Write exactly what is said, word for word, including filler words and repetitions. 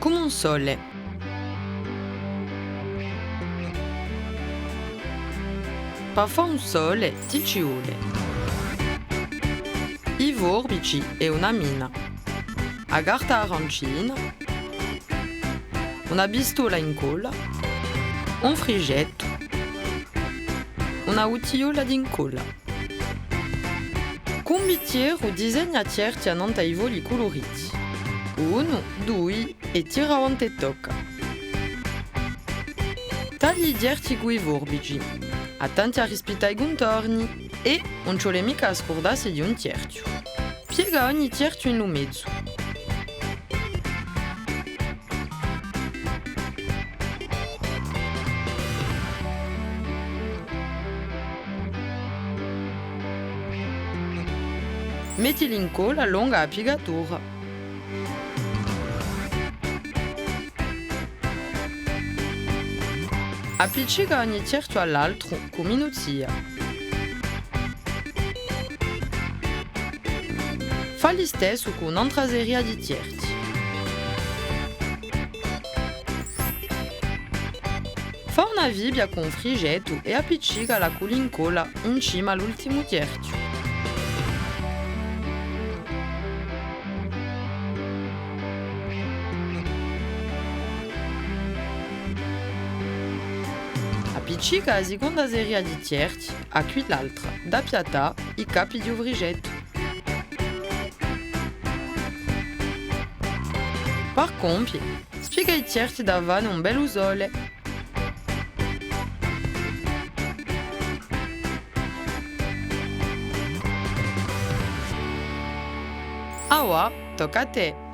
Cum'è un sole. Pà fà un sole, ti ci vole i forbici è una mina, a carta arancina, una pistola à incolla, un frigettu, una buttigliola d'incolla. Cù un bichjeru disegna chjerchji annant'à i fogli culuriti. Unu, dui, è tira avanti è tocca. Taglia i chjerchji cù i forbici. Attenti à rispittà i cuntorni è ùn ci vole micca à scurdassi d'un chjerchju. Piega ogni chjerchju in lu mezu. Metti l'incolla longu à a piegatura. Appiccica ogni chjerchju à l'altru cù minuzia. Fà listessu cù un'antra seria di chjerchji. Fà una fibbia cù un frigettu è appiccicala cù l'incolla in cima à l'ultimu chjerchju. Appiccica a siconda seria di chjerchji à quill'altra, da piattà i capi di u frigettu. Par compie, spiega i chjerchji da fà un bellu sole. Avà, tocca à tè!